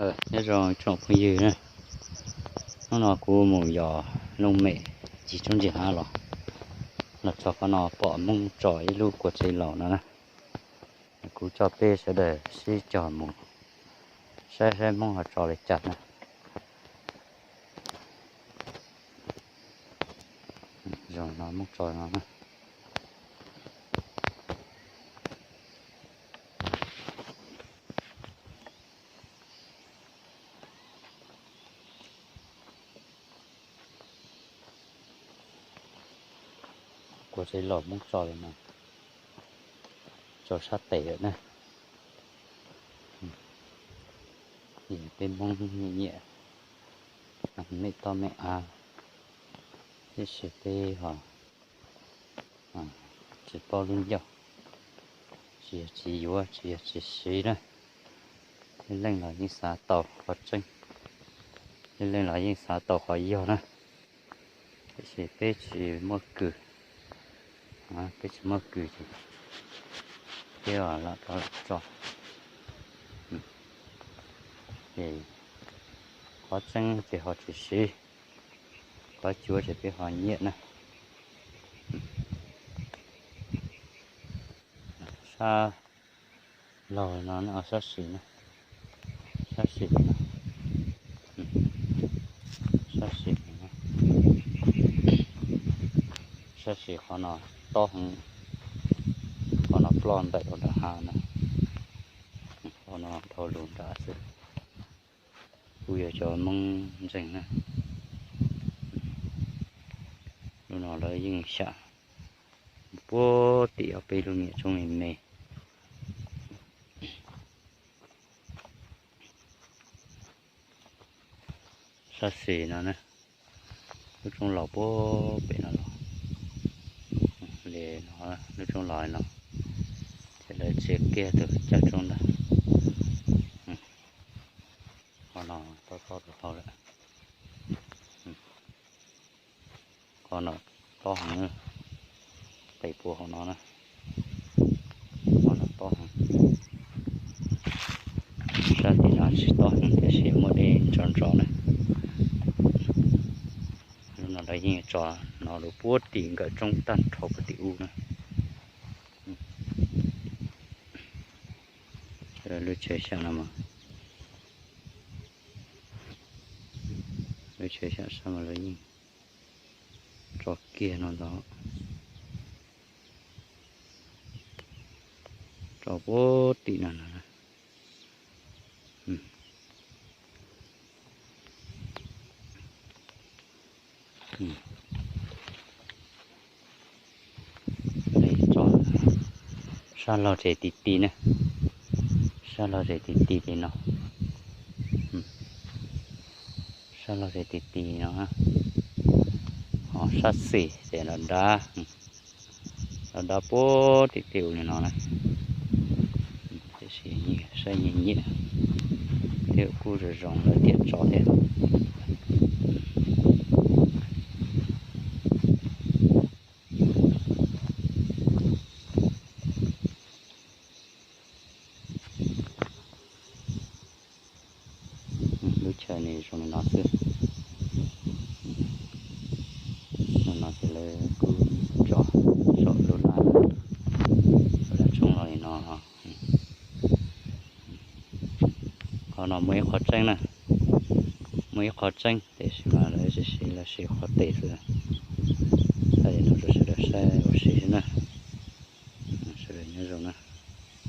Nyob zoo tsoom phooj ywg na, hnub no kuv mus yos looj mem cig tsob ntses hav los, los txog qhov no pom Hmoob tso ib lub kua txeb laus no na. Kuv coj peb sawv daws sib cog mus saib saib Hmoob ho tso li cas na. Zoo no Hmoob tso no na. Kua txeb laus Hmoob tso li no, tso sab tes lawm na. Peb Hmoob nyiam nyiam mem toj mem av tiam sis peb ho tsis paub lub ncauj, tsis yog tsis yuav, tsis yog tsis siv na. Ib leej los yeej xav tau qhov tseeb, ib leej los yeej xav tau qhov yog na, tiam sis peb tsis muaj kws, peb tsis muaj kws ces peb lam rov lam tso. Ces qhov tseeb ces ho tsis siv, qhov cuav ces peb ho nyiam na. Sab laug no, sab sim no, sab sim no, sab sim no, sab sim qhov no tob heev, qhov no ploj ntawm rau nram hav na, qhov no dhau lug nrad xwb. Kuj yog cov Hmoob ntseeg na. Lub no lawv yeej xyam puag tim ob peb lub niam tsoob me me. Sab sim no na, lub tsoob laus puag pem no los, li no, lub tsoob laus no, ces lawv txiav kiag tus caj tsoob ntawd. Qhov no tob tob rau hauv lawm. Qhov no tob heev, pem puag hauv no na, qhov no tob heev. Sab tim no tsis tob heev tiam sis muaj dej ntsov ntsov na. Lub no lawv yeej tso no lub puag tim nkawm tsoob tag nrho puag tim ub na. Lub chaw xyam no, lub chaw xyam sab mas lawv yeej tso kiag no ntag, tso puag tim no no. Sab laug ces ti ti na, sab laug ces ti ti li no, sab laug ces ti ti no, ho sab xis ces los dab, los dab puag tim tej ub li no na. Tiam sis saib nyiam nyiam thiab kuj zoo zoo lawv tiam tso thiab. Lub chaw no zoo li no xwb. Zoo no ces lawv kuj tso saum lub laj, lub laj tsoob los li no. Qhov no muaj ib qho tseeb na, muaj ib qho tseeb tiam sis mas lawv tsis siv, lawv siv qhov tes xwb. Thaij li no rau sawv daws saib ua si xwb na.